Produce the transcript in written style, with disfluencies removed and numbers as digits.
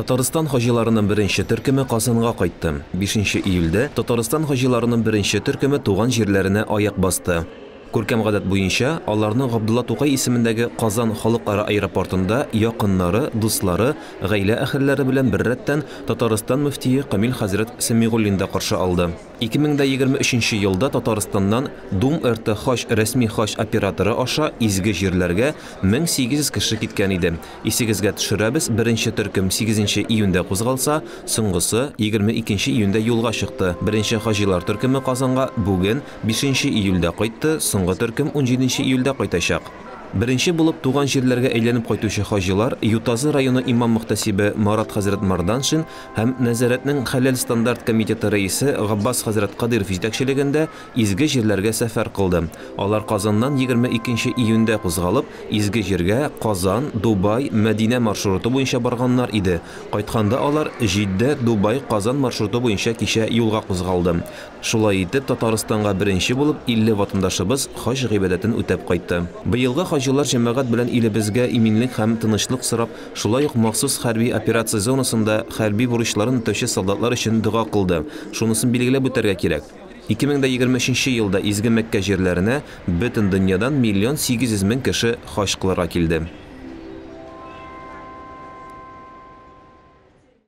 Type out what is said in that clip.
Татарстан хаҗиларының беренче төркеме Казанга кайтты. 5 июльдә Татарстан хаҗиларының беренче төркеме туган җирләренә аяк басты. Күркәм гадәт буенча, аларны Габдулла Тукай исемендәге Казан халыкара аэропортында якыннары, дуслары, гаилә әһелләре белән беррәттән Татарстан мөфтие Камил хәзрәт Сәмигуллин да каршы алды. 2023 елда Татарстаннан Дум РТ Хаҗ рәсми хаҗ операторы аша изге җирләргә 1800 кеше киткән иде. Исегезгә төшерәбез, беренче төркем 8 июньдә кузгалса, соңгысы 22 июньдә юлга чыкты. Беренче хаҗилар төркеме Казанга бүген 5 июльдә кайтты, соңгы төркем 17 июльдә кайтачак. Беренче булып туган җирләргә әйләнеп кайтучы хаҗилар Ютазы районы имам-мөхтәсибе Марат хәзрәт Марданшин һәм Нәзарәтнең Хәләл стандарт комитеты рәисе Габбас хәзрәт Кадыйров җитәкчелегендә изге җирләргә сәфәр кылды. Алар Казаннан 22 июньдә кузгалып, изге җиргә Казан, Дубай, Мәдинә маршруты буенча барганнар иде. Кайтканда алар Җиддә, Дубай, Казан маршруты буенча кичә юлга кузгалды. Шулай итеп, Татарстанга беренче булып 50 ватандашыбыз хаҗ гыйбадәтен үтәп кайтты. Быелгы хаҗилар җәмәгать белән илебезгә иминлек һәм тынычлык сорап, шулай ук махсус хәрби операция зонасында хәрби бурычларын үтәүче солдатлар өчен дога кылды. Шунысын билгеләп үтәргә кирәк. 2023 елда изге Мәккә җирләренә бөтен дөньядан 1 800 000 кеше хаҗ кылырга килде.